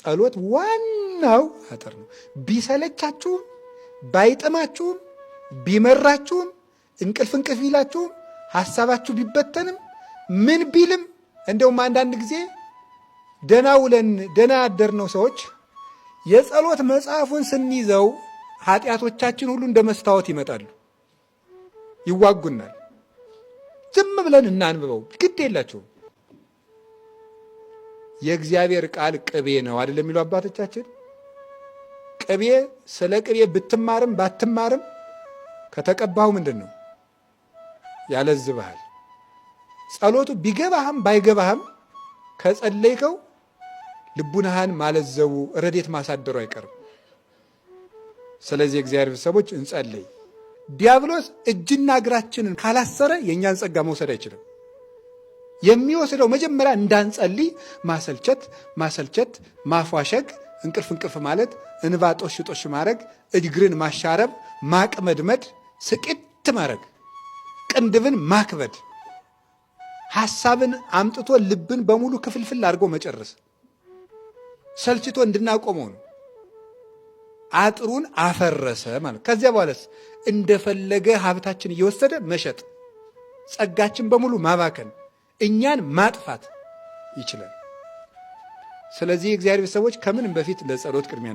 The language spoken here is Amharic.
ጸሎት ዋናው አጥር ነው። ቢሰለቻችሁም፣ ባይጥማችሁም፣ ቢመራችሁም፣ እንቅልፍ እንቅልፍ ቢላችሁም፣ ሐሳባችሁ ቢበተንም፣ ምን ቢልም እንደውም አንዳንድ ጊዜ ደና ውለን ደና ያደርነው ሰዎች የጸሎት መጽሐፉን ስንይዘው ኃጢአቶቻችን ሁሉ እንደ መስታወት ይመጣሉ፣ ይዋጉናል። ዝም ብለን እናንብበው፣ ግድ የላቸውም። የእግዚአብሔር ቃል ቅቤ ነው አይደል የሚሉ አባቶቻችን። ቅቤ ስለ ቅቤ ብትማርም ባትማርም ከተቀባሁ ምንድን ነው ያለዝብሃል። ጸሎቱ ቢገባህም ባይገባህም ከጸለይከው ልቡናህን ማለዘቡ ረዴት ማሳደሩ አይቀርም። ስለዚህ የእግዚአብሔር ቤተሰቦች እንጸልይ። ዲያብሎስ እጅና እግራችንን ካላሰረ የእኛን ጸጋ መውሰድ አይችልም። የሚወስደው መጀመሪያ እንዳንጸልይ ማሰልቸት ማሰልቸት፣ ማፏሸግ፣ እንቅልፍ እንቅልፍ ማለት፣ እንባ ጦሽ ጦሽ ማድረግ፣ እግርን ማሻረብ፣ ማቅመድመድ፣ ስቅት ማድረግ፣ ቅንድብን ማክበድ፣ ሐሳብን አምጥቶ ልብን በሙሉ ክፍልፍል አድርጎ መጨረስ፣ ሰልችቶ እንድናቆመው ነው። አጥሩን አፈረሰ ማለት። ከዚያ በኋላስ እንደፈለገ ሀብታችን እየወሰደ መሸጥ፣ ጸጋችን በሙሉ ማባከን፣ እኛን ማጥፋት ይችላል። ስለዚህ የእግዚአብሔር ቤተሰቦች ከምንም በፊት ለጸሎት ቅድሚያ።